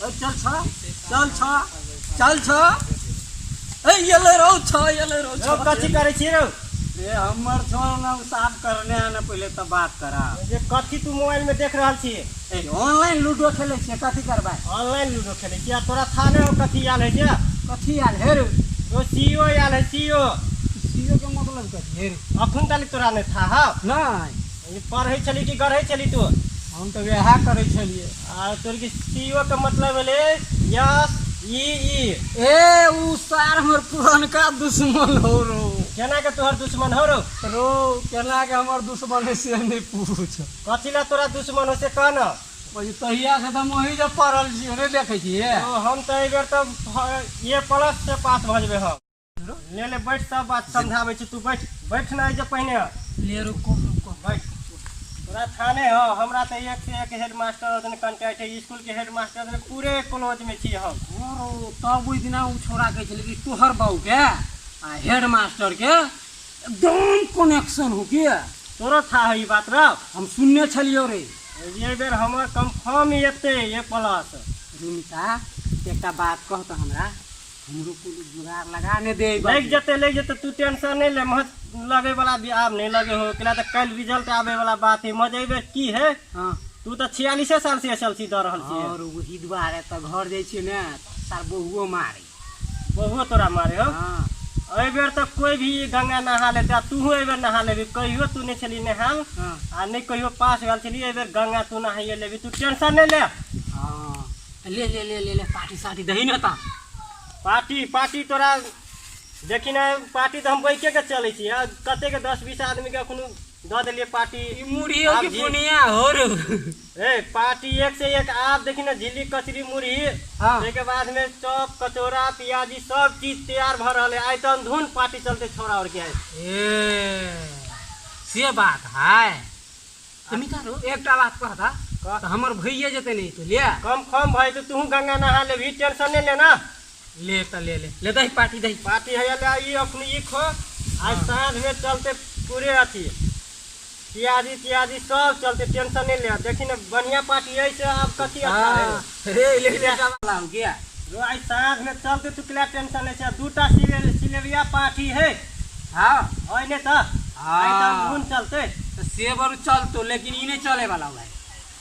चल छ चल छ चल छ ए एलै रौ छ एलै रौ रौ कथी करै छी रौ ए हमर छौ नाम साफ करने आने पहिले तऽ बात करा जे कथी तू मोबाइल में देख रहल छी ए ऑनलाइन लूडो खेलै छियै कथी करबै ऑनलाइन लूडो खेलै छी आ तोरा था नहि हो कथी आयल है जे कथी आयल हे रे तो सीओ आयल है सीओ सीओ के मतलब कथी हे रे अखन तक तोरा नहि था हौ नहि ई पढ़ै छली कि गढ़ै छली तू हम तऽ वएह करै छलियै आ तोर की सीओ के मतलब भेलै यस ई ई ए उ सार हमर पुरनका दुश्मन हो रो केना के तोहर दुश्मन हो रो रो केना के हमर दुश्मन है से नहि पूछ कथी ला तोरा दुश्मन हो से कह न ओहि तहिया से तऽ हम ओही जे पड़ल छियै नहि देखै छियै ओ हम तऽ एहि बेर तऽ ए प्लस से पास भऽ जेबै हम ले ले बैठ सब बात समझाबै छी तू बैठ बैठ ना जे पहिने ले रुको रुको बैठ तोरा थाने हो हमरा तऽ एक से एक हेड मास्टर रहथिन कंटेक्ट है स्कूल के हेड मास्टर रहथिन पूरे कॉलेज में छी हम और तब ओहि दिना ओ छोड़ा कहै छलै कि तोहर बाबू के आ हेड मास्टर के एकदम कनेक्शन हो के तोरो था है ई बात रह हम सुनने छलियौ रे एहि बेर हमर कंफर्म एतै ए प्लस रुमिता एकटा बात कह तऽ हमरा हमरो कोनो जुगाड़ लगा ने दे लागि जेतै लागि जेतै तू टेंशन नहि ले महज लगै वाला भी आब नहि लगे हो केला तऽ काल्हि रिजल्ट आबै वाला बात है महज एहि बेर की है हाँ तू तऽ 46 साल से एस एल सी दऽ रहल छियै और वही दुआरे तऽ घर जाइ छियै ने सार बहुओ मारे बहुओ तोरा मारे हो हाँ एहि बेर तऽ कोई भी गंगा नहा लेतै आ तूहो एहि बेर नहा लेबही कहियो तू नहि छली नहाल हाँ आ नहि कहियो पास भेल छली एहि बेर गंगा तू नहाइए लेबही तू टेंशन नहि ले हाँ ले ले ले ले ले पार्टी साटी दही ने ता पार्टी पार्टी तोरा देखी ने पार्टी तऽ हम बैके के चलै छी आ कते के 10-20 आदमी के अखन दऽ देलियै पार्टी ई मुरही हो कि बुनिया हो रे ए पार्टी एक से एक आप देखी ने झिल्ली कचरी मुरही हाँ। ताहिके बाद में चॉप कचौड़ा प्याजी सब चीज तैयार भऽ रहल है आइ तऽ अंधुन पार्टी चलते छोड़ा और के आइ ए से बात है तऽ मितारो एकटा बात कहता कह। तऽ हमर भैये जेतै नहि तो ले कम खम भऽ जेतै तूहू गंगा नहा लेबही टेंशन नहि लेना ले तऽ ले ले ले दही पार्टी दही पार्टी है ले ई अखन ई खो आज साँझ में चलते पूरे अथी प्याजी त्याजी सब चलते टेंशन नहीं ले देखी ने बढ़िया पार्टी है से अब कथी अच्छा है हाँ, रे ले ले वाला हो गया रो आज साँझ में चलते तू किला टेंशन नहीं छै दूटा सिलेबिया पार्टी है हाँ है ने तऽ हाँ। आइ तऽ धुन चलते तऽ से बरु चलतो लेकिन ई नहीं चले वाला भाई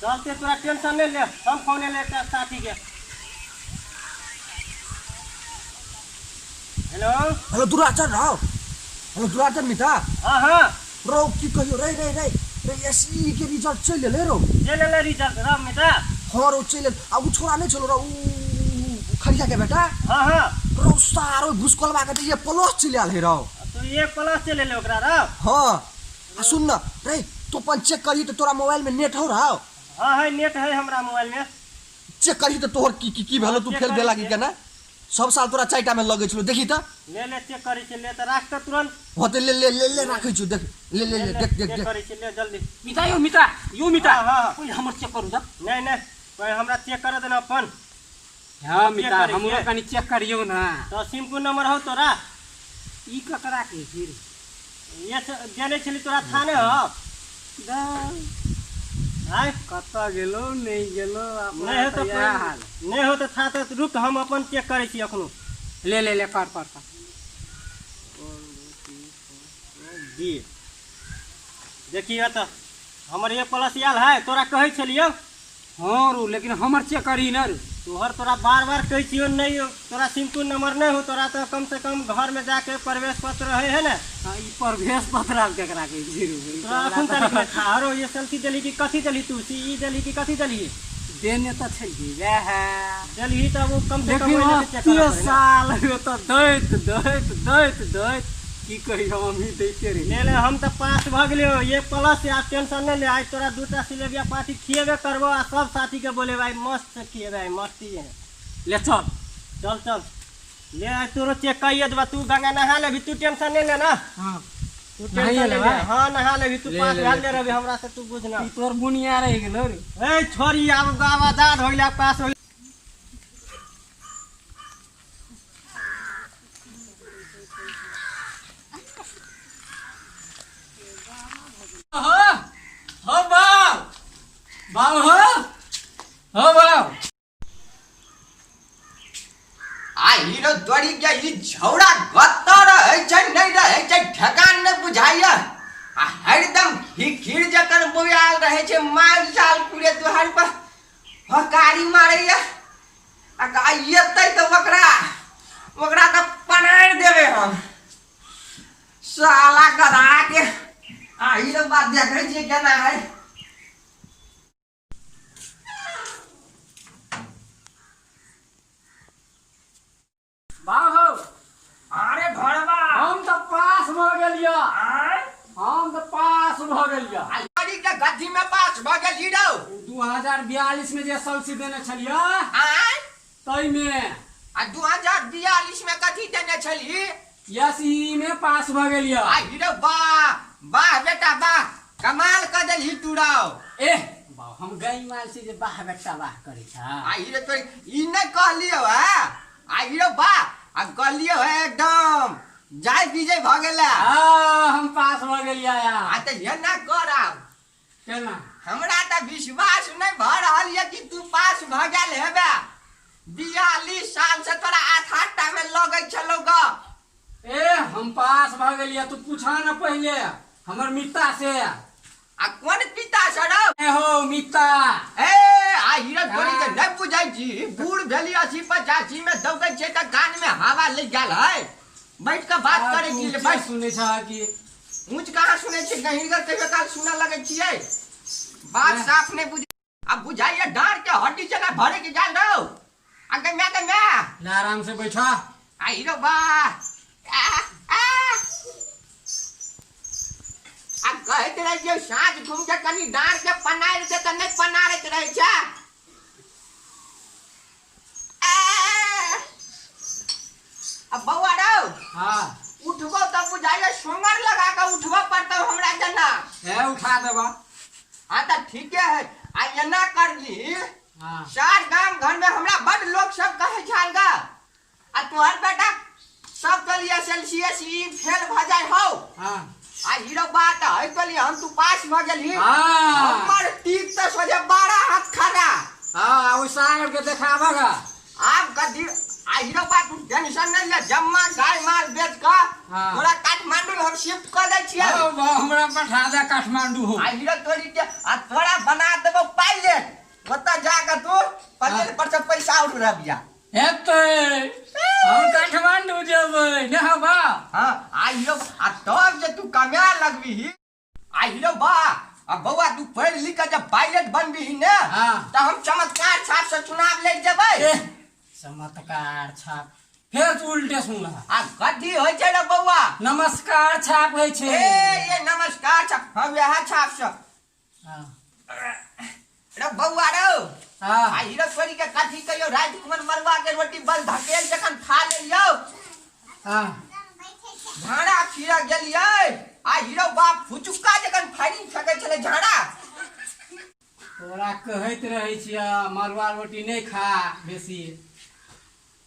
चलते तोरा टेंशन नहीं ले हम फोन ले एकटा साथी के हेलो हेलो दुराचर राव हेलो दुराचर मिता हाँ हाँ रौ की कहियो रे रे रे रे एसई के रिजल्ट चलि एलै रौ चलि एलै रिजल्ट रौ मिता हँ रौ चलि एल आ उ छोड़ा नहि छलो रौ उ खड़िया के बेटा हाँ हाँ रौ सार ओहि भुसकोलबा के तऽ ये प्लस चलि आयल है रौ तू एक प्लस चलि एलै ओकरा रौ हँ आ सुन न रे तू अपन चेक करही तऽ तोरा मोबाइल में नेट हौ रौ हाँ है नेट है हमरा मोबाइल में चेक करही तऽ तोहर की की की भेलो तू चेक फेल करै भेला की छियै। केना सब साल तोरा चारिटा में लगै छलो देखी तऽ ले ले चेक करै छी ले तऽ राख तऽ तुरंत हँ तऽ ले ले ले ले राखै छियौ देख ले ले ले देख देख चेक देख करै छी ले जल्दी मिता यौ मिता यौ मिता हाँ, हाँ। ओइ हमर चेक करू तऽ नहि नहि पहिले हमरा चेक करऽ दे ने अपन हाँ मिता करै हमरो छियै? कनि चेक करियौ ने तऽ सिम्पू नंबर हौ तोरा ई ककरा के छी रे ये देने छली तोरा थाने हौ आय कतऽ गेलो नहि गेलो अपना नहि हो तऽ तऽ इएह हाल नहि हो तऽ था तऽ रुक हम अपन चेक करै छी एखनो ले ले ले कर कर कर जी देखिए तऽ हमर एक प्लस आयल है तोरा कहै छलियौ हाँ रू लेकिन हमर चेक करी न रू तोहर तोरा बार बार कहै छियौ नहि यौ तोरा सिम्पू नंबर नहि हो तोरा तऽ कम से कम घर में जाके प्रवेश पत्र रहे है ने हाँ, ई प्रवेश पत्र आब केकरा कहै छै रू ई तोरा अखन तारीख में था हरो ये सेल्फी देली कि कथी देली तू सी ई देली कि कथी देली देने तऽ छलियै वएह देली तऽ वो कम से कम लेकिन ओहि लए चेक एते करऽ पड़ै ने। साल हो तऽ दैत दैत दैत दैत की कहियो हमही दैते रही ले ले हम तऽ पास भऽ गेलियौ ये प्लस आब टेंशन नहि ले आइ तोरा दूटा सिलेबिया पार्टी खिएबे करबो आ सब साथी के बोलेबै आइ मस्त से खिएबै आइ मस्ती है ले चल चल चल ले आइ तोरो चेक करिए देबा तू गंगा नहा लेबही तू टेंशन नहि ले ना हाँ तू नहाइए टेंशन नहि ले लेबै? हाँ नहा लेबही तू ले, पास ले, भेल ले। ले रहबी हमरा से तू बुझ ना ई तोर बुनिया रहि गेलो रे ए छोड़ी आब गाँव आजाद हो गेलै आब पास हो गेलै। हो हो बाप बाप हो हो बाप आ हीरो तोरी के ई छौड़ा कतऽ रहै छै नहि रहै छै ठेकान नहि बुझाइया आ हरदम खीर जकर बोआल रहै छै माल जाल पूरे दुहार पर हकारी मारैया आ एतै तऽ ओकरा ओकरा तऽ पनारि देबै हम साला गधा के। आ हीरो बात देखै छियै केना है। बाहो। अरे घरवा हम तऽ पास भऽ गेलियै। आय? हम तऽ पास भऽ गेलियै। गाड़ी के गद्दी में पास भऽ गेल हीरो। 2042 में जे एसएलसी देने छलियै आय? ताहिमे। आ 2042 में कथी देने छलही? यस ई में पास भऽ गेलियै। आ हीरो वाह वाह बेटा वाह, कमाल कऽ देलही तू रौ। एह बाबा, हम गई माल छी जे वाह बेटा वाह करै छ। आ हीरो तो ई नहि कहलियौ है। आ हीरो वाह, आ कहलियौ है एकदम जाय विजय भऽ गेलै। हाँ, हम पास भऽ गेलियै। आ तऽ एना कर आब। केना? हमरा तऽ विश्वास नहि भऽ रहल यऽ कि तू पास भऽ गेल हेबे। 42 साल से तोरा 8-8 टा में लगै छलौ ग। ए हम पास भऽ गेलियै, तू पूछा न पहिले हमर मित्ता से। आ कोन पिता से रौ? ए हो मित्ता। ए आ हीरो तोरी के नहि बुझै छी, बूढ़ भेली 80-85 में दौगै छै तऽ कान में हवा लागि गेल है। बैठ कऽ बात करै छी। बैठ सुनै छ कि ऊँच कहाँ सुनै छी, गहींरगर कहियो काल सुनऽ लगै छियै। बात साफ नहि बुझ आ बुझाइया डाँड़ के हड्डी जेना भरे के गेल रौ। आ गै माय गै माय। ले आराम से बैठा। आ हीरो वाह आ कहैत रहै छियै साँझ घुम के कनि डाँड़ के पनारि दे तऽ नहि पनारैत रहै छै। आ बौआ रौ। हाँ। उठबो तऽ बुझाइया सोंगर लगा कऽ उठबऽ पड़तौ हमरा जेना। हे उठा देबा। हाँ तऽ ठीके है। आ एना करली। हाँ। सार गाम घर में हमरा बड लोग सब कहै छल गा आ तोहर बेटा सब कहलिए S L C S E fail भऽ जाइ हौ। हाँ। आ हीरो बात है कहलिए हम तू पास भऽ गेलही। हाँ। हमर टीक तऽ सोझे 12 हाथ खड़ा। हाँ, ओइ सागर के देखाबऽ गा। आब गद्दी आ हीरो बात तू टेंशन नहीं ले, जम्मा गाय माल बेच कऽ हाँ। तोरा काठमांडू हम शिफ्ट कऽ दै छियै। हाँ, वाह, हमरा पठा दे काठमांडू हो। आ हीरो तोरी के आ तोरा बना देबो पायलट, ओतऽ जा कऽ तू प्लेन पर से पैसा उड़बिया। हेतै, हम काठमांडू जेबै ने बा। हाँ, आ हीरो आ तब जे तू कमाए लगबिही। आ हीरो बा आ बौआ तू पढ़ि लिख कऽ जब पायलट बनबिही ने हाँ। तऽ हम चमत्कार छाप से चुनाव लड़ि जेबै। एह, चमत्कार छाप फेर तू उल्टे सुनलह। आ कथी होइ छै रे बौआ? नमस्कार छाप होइ छै। ए ये नमस्कार छाप, हम वएह छाप से। हाँ। रे बौआ रौ। हाँ। आ हीरो छोरी के कथी कहियो, राति कुमन मरुआ के रोटी बल धकेल जखन खा लेलियौ। हाँ। झाड़ा फिरा गेलियै। आ हीरो बाप फुचुक्का जखन फायरिंग फेकै छलै झाड़ा। तोरा कहैत रहै छियै मरुआ रोटी नहि खा बेसी,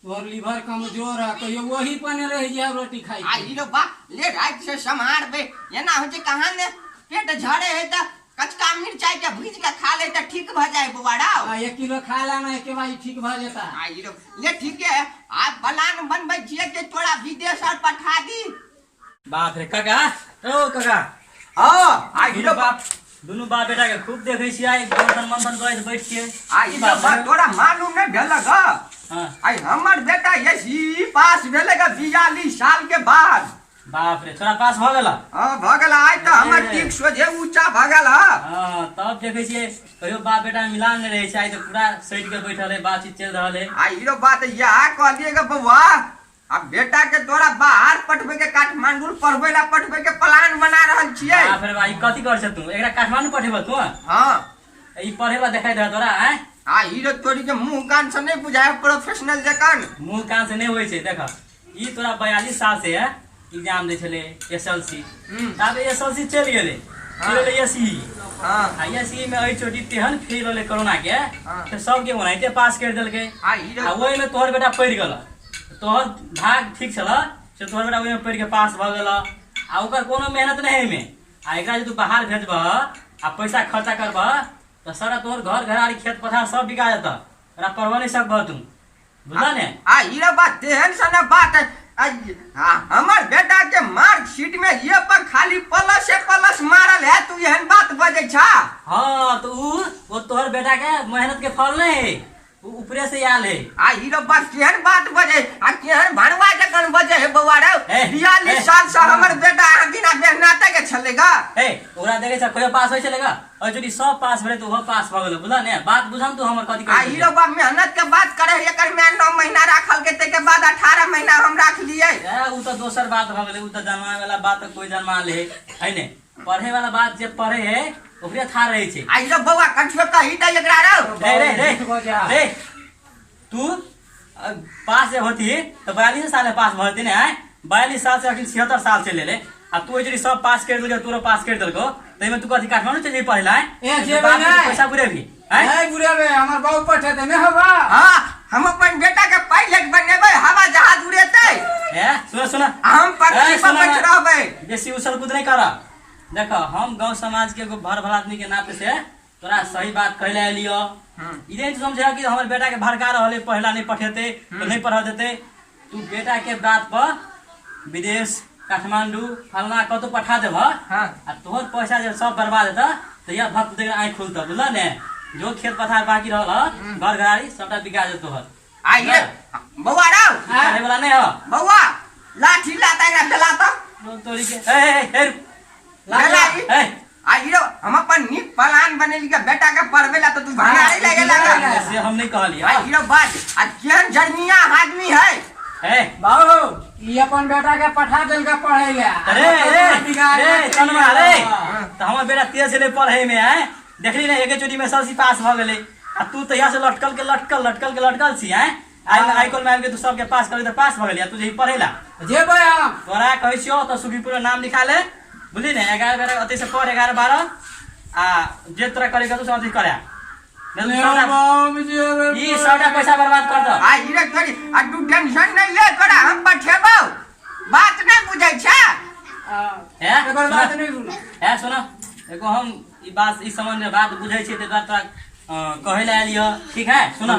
तोहर लीवर कमजोर है, कहियो वही पने रहि जाय रोटी खाइ। आ हीरो बाप ले राति से सम्हारबै, एना होइ छै कहाँ ने पेट झड़े है तऽ कचका मिरचाई के भूजि के खा ले तऽ ठीक भऽ जाय बौआ रौ। आ 1 किलो खा लेना एके बार ठीक भऽ जेता। आ हीरो ले ठीके है, आ प्लान बनबै छियै कि तोरा विदेश और पठा दी। बाप रे काका, ओ काका। हाँ, आ हीरो बाप दुनू बाप बेटा के खूब देखै छियै आइ मंथन मंथन करैत बैठ के। आ हीरो बाप तोरा मालूम नहि भेलक ह? हाँ। आइ हमर बेटा एसी पास भेलै ग 42 साल के बाद। बाप रे, तोरा पास भऽ गेल? हाँ भऽ गेल, आइ तऽ हमर टीक सोझे ऊँचा भऽ गेल ह। हाँ, तब देखै छियै कहियो बाप बेटा मिलान नहि रहै छै, आइ तऽ पूरा सटि के बैठल है, बातचीत चलि रहल है। आ हीरो बात इएह कहलियै ग बौआ, आ बेटा के तोरा बाहर पठबै के काठमांडू पढ़बै ला पठबै के प्लान बना रहल छियै। बाप रे बाप, ई कथी कर छ तू? एकरा काठमांडू पठेबह तू? हाँ। ई पढ़े ला देखाई दे तोरा आय? आ हीरो तोरी के मुंह कान से नहीं बुझाय प्रोफेशनल जकान। मुंह कान से नहीं होय छै, देख ई तोरा 42 साल से है एग्जाम दै छलै एस एल सी, तब एस एल सी चलि गेलै, चलि गेलै एस ई। हाँ। आ एस ई में एहि चोटी तेहन फेल होलै कोरोना के हाँ। से सबके ओनाहिते पास करि देलकै। आ हीरो आ ओहिमे तोहर बेटा पड़ि गेल, तोहर भाग ठीक छल से तोहर बेटा ओहिमे पढ़ि के पास भऽ गेल आ ओकर कोनो मेहनत नहि एहिमे। आ एकरा जे तू बाहर भेजबह आ पैसा खर्चा करबह तऽ सारा तोहर घर घराड़ी खेत पथार सब बिका जेतह, ओकरा पढ़बऽ नहि सकबह तू। बुझल ने? आ ई रे बात तेहन सन बात है। आ हमर बेटा के मार्कशीट में ये पर खाली प्लस से प्लस मारल है, तू एहन बात बजै छा? हाँ, तो ऊ वो तोहर बेटा के मेहनत के फल नहीं है, ऊ ऊपरे से आयल है। आ ई रे बात केहन बात बजै आ केहन भणवा जखन बजै है बौआ रे। ए, 42 ए। साल से हमर बेटा अहाँ बिना मेहनते के छलेगा। ए, ओकरा देखै छ कहियो पास होइ छलै गा? और यदि सब पास भेलै तऽ ओहो पास भऽ गेलै, बुझल ने? बात बुझल तू हमर कथी आ कहै ई रे बाप मेहनत के बात करे है, एकर माय 9 महीना राखल के ताहिके बाद 18 महीना हम राखलियै। ए, ऊ तऽ दोसर बात भऽ गेलै, ऊ तऽ जन्मावे वाला बात तऽ कोइ जन्मा ले है ने, पढ़े वाला बात जे पढ़े है ओकरे था रहै छै। आ ई रे बौआ कठियो कही दे एकरा रौ। रे रे रे बजा। रे तू पास जे होती तऽ 42 साल में पास भऽ जेती ने आँय? 42 साल से अखन 76 साल चलि एलै आ तू ओहि सब पास करि देलको, तोरो पास करि देलको, ताहिमे तू कथी काठमांडू चलि जेबही पढ़ै ला आँय? ए, जेबै बाप के नहि। पैसा बुरेबही आँय? नहीं बुरेबे, हमर बाबू पठेतै नहि हवा। हाँ, हम अपन बेटा के पायलट बनेबै, हवा जहाज उड़ेतै। ए सुन सुन, आ हम पक्षी ए, पर सुन बैठ ना। रहबै। बेसी उछल कूद नहीं कर। देख, हम गांव समाज के एगो भर भला आदमी के नाते से तोरा सही बात कहले एलियो। ई नहीं समझे कि हमर बेटा के भड़का रहल है, पढ़ला नहीं पठेते तो नहीं पढ़ देते। तू बेटा के बात पर विदेश काठमांडू फलना कतौ पठा देबह। हाँ। आ तोहर पैसा जब सब बर्बाद हेतह तऽ यह भक्त देख आँखि खुलतह, बुझल ने? जो खेत पथार बाकी रहल ह, घर घरारी सबटा बिका जेतौ तोहर। आ ये बौआ रौ। पढ़े वाला नहीं हो। बौआ लाठी लाता एकरा बेला तऽ तोरी के ए ए ए बेला ई। ए आ ई रौ, हम अपन नीक प्लान बनेली के बेटा के पढ़बै ला तऽ तू भंगारी लगे लगा। से हम नहीं कहलियै। आ ई रौ बात आ केहन जर्मिया आदमी है। ए बाबू ई अपन बेटा के पठा देलका पढ़े ला। अरे ए रे चनमा रे, तऽ हमर बेटा तेज छलै पढ़े में आँय? देखली ने एके चोटी में एसएलसी पास भऽ गेलै आ तू तऽ यहाँ से लटकल के लटकल लटकल के लटकल छी आँय? आइ आइ काल्हि में आबि के तू सबके पास करबी तऽ पास भऽ गेली आ तू जेही पढ़े ला। जेबै हम। तोरा कहै छियौ तऽ सुखीपुर में नाम लिखा ले, बुझली ने? 11 12 अतै से पढ़, 11 12 आ जे तोरा करे के तू सब अथी करा। नहीं तो सबटा ई सबटा पैसा बर्बाद कर दऽ। आ ई रे तोरी, आ तू टेंशन नहीं ले, तोरा हम पठेबौ, बात नहीं बुझै छै। हे, एकर सुन। बात नहीं सुन। हे सुन, एगो हम ई बात ई संबंध में बात बुझै छियै ताहि दुआरे तोरा कहै लए एलियै, ठीक है? सुन।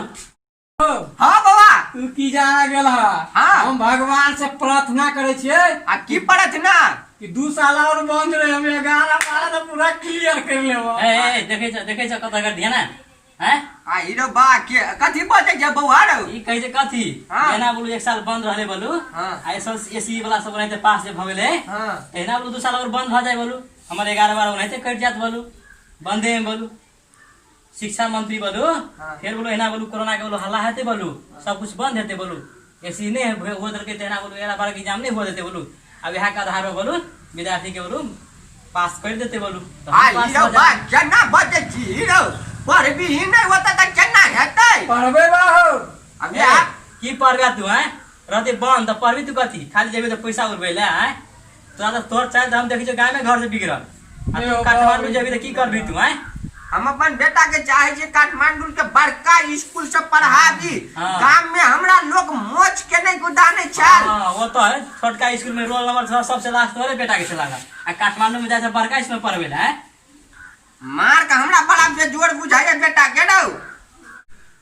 हाँ बौआ। तू की जाना गेल हा? हाँ। हम भगवान से प्रार्थना करे छियै आ की प्रार्थना? कि 2 साल और बंद रहे, हम 11 12 तो पूरा क्लियर कर लेबो। ए ए देखै छ, देखै छ कतऽ कर दिया ना हैं? आ ई रे बा के कथी बजै छै बौआ रौ? ई कहै छै कथी? हाँ। एना बोलू 1 साल बंद रहलै बोलू। हाँ। आ एस एस सी वाला सब ओनाहिते पास जे भऽ गेलै। हाँ। एना बोलू 2 साल और बंद भऽ जाय बोलू, हमर 11 12 ओनाहिते कटि जायत बोलू, बंदे में बोलू। शिक्षा मंत्री बोलू। हाँ। फेर बोलू एना बोलू कोरोना के बोलू हल्ला हेतै बोलू, सब कुछ बंद हेतै बोलू, एसी नहीं हो देलकै तऽ एना बोलू 11 12 के एग्जाम नहीं हो देतै बोलू। आब इएह के आधार पर बोलू विद्यार्थी के बोलू पास कर देतै बोलू। तऽ आ हम पास ई रौ भऽ बा जायब। केना बजै छी ई रौ? पढ़बीही नहि होतै तऽ केना हेतै? पढ़बै बाबू। अब ए, इएह की पढ़बे तू हैं? रहतै बंद तऽ पढ़बी तू कथी? खाली जेबी तऽ पैसा उड़बै लए आँय? तोरा तऽ तोहर चालि तऽ हम देखै छियौ गामे घर से बिगड़ल। आ तू काठमांडू जेबी तऽ की करबी तू आँय? हम अपन बेटा के चाहे छियै काठमांडू के बड़का स्कूल से पढ़ाबी। हाँ। गाम में हमरा लोग मोच के नहीं गुदाने छल। हाँ, वो तो है छोटका स्कूल में रोल नंबर सबसे लास्ट तोरे बेटा के छला आ काठमांडू में जाय छै बड़का स्कूल में पढ़बै लए आँय? मार के हमरा बड़ा बेजोड़ बुझाइए बेटा के रौ।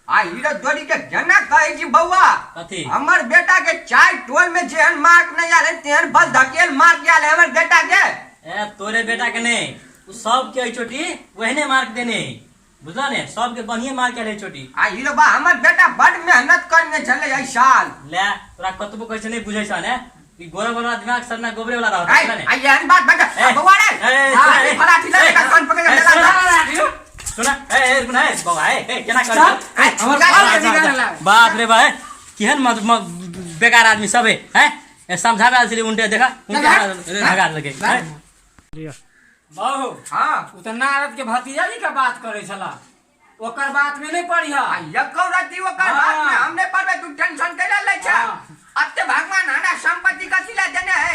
आ हीरो जोड़ी के जेना कहै छी बौआ। कथी? हमर बेटा के चाय टोल में जेहन मार्क नहीं आयल तेहन बस धकेल मार्क आयल हमर बेटा के। ए तोरे बेटा के नहीं, उ सब के चोटी ओहने मार्क देने, बुझल ने? सबके बढ़िया मार्क आयल चोटी। आ हीरो बा हमर बेटा बड मेहनत करने छलै एहि साल। ले तोरा कतबो कहै छै नहीं बुझै छ ने, ई गोरा वाला दिमाग सरना गोबरे वाला रहत ऐ, ने। ऐ एहन बात बता ए, बौआ रे। ए, आ, ए, फलाठी लऽ ए, के कान पकड़ के ए, देला। सुन, सुन, ए, ए, रुक ना, ए, बौआ, ए, ए, केना कर? ए, हमर जा, बाल जा, के जा, बिगाड़े जा। लाग। बाप रे बा, ए, केहन बेकार आदमी सब है, हैं? ए, समझावे आयल छलै उनटे देखा, उनटे भगा देलकै, हैं? बाबू। हाँ। उ तऽ नारद के भतीजा जी के बात करै छला, ओकर बात में नहीं पढ़िया। आ एको रत्ती ओकर बात में हम नहीं पढ़बै, तू टेंशन कैला लै छ? हाँ। अते भगवान हमरा संपत्ति कथी ला देने है?